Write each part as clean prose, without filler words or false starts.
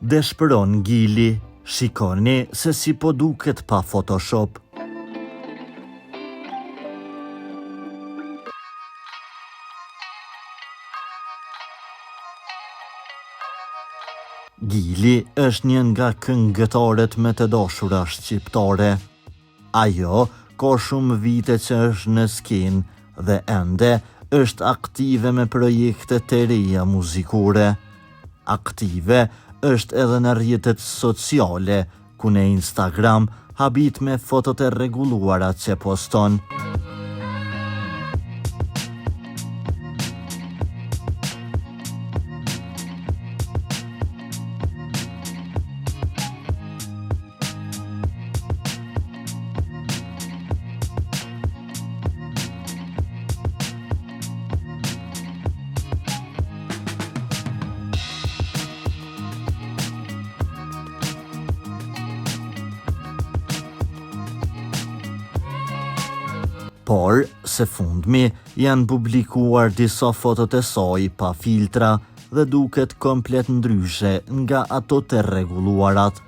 Dëshpëron Gili, shikoni se si po duket pa Photoshop. Gili është një nga këngëtaret më të dashura shqiptare. Ajo ka shumë vite që është në skenë dhe ende është aktive me projekte të reja muzikore. Aktive është edhe në rrjetet sociale, ku në Instagram habit me fotot e rregulluara që poston. Por, së fundmi, janë publikuar disa foto të saj pa filtra dhe duket komplet ndryshe nga ato të rregulluarat.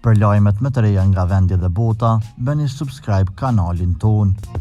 Për lajmet më të reja nga vendi dhe bota, bëni subscribe kanalin tonë.